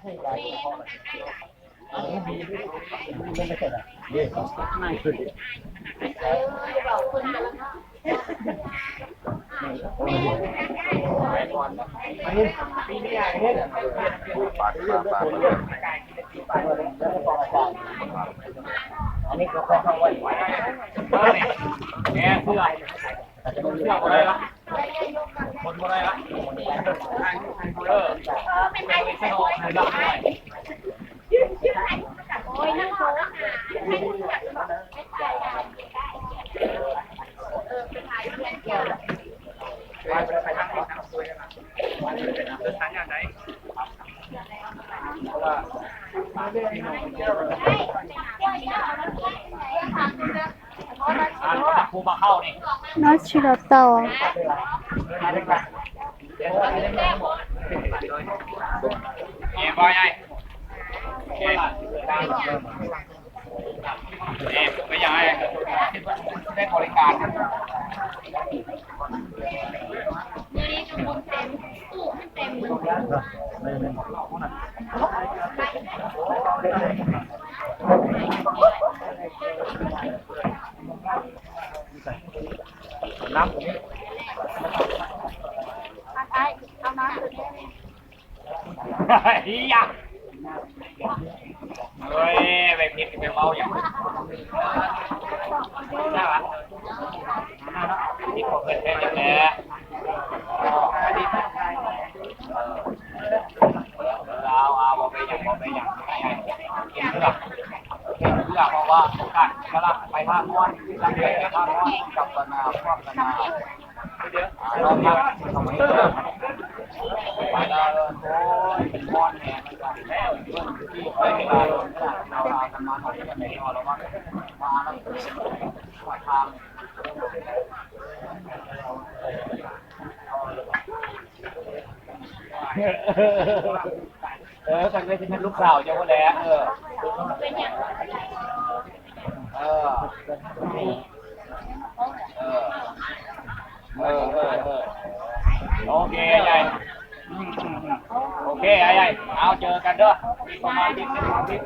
อันนี้ก็ค่อนข้างว่าอยู่แง่เสื้อเสื้ออะไรละคนอะไรละเออ Noj tsis los tau. Em, bây giờ em, em có đi cài. Năm. Anh Thái, ông nói từ đây đi. Ý da. Ôi, về thịt thì mèo mau nhỉ? Sao ạ? Thịt có cần thêm nhỉ? Ờ, đi. Ờ, ờ, ờ, bảo vệ nhỉ, bảo vệ nhỉ. Cái này, cái này. Cái này là họ qua, cái này là phải tha món, phải tha món, trong tuần nào, trong tuần nào. Ơ, thằng đây thì thằng lúc nào cho có lẽ. Ơ. Ơ. Ơ, ơ, ơ. Ok, anh. Ừ, ừ, ừ. Ok, anh, anh. Áo chờ cắt đó. Đi công an đi, đi công an đi.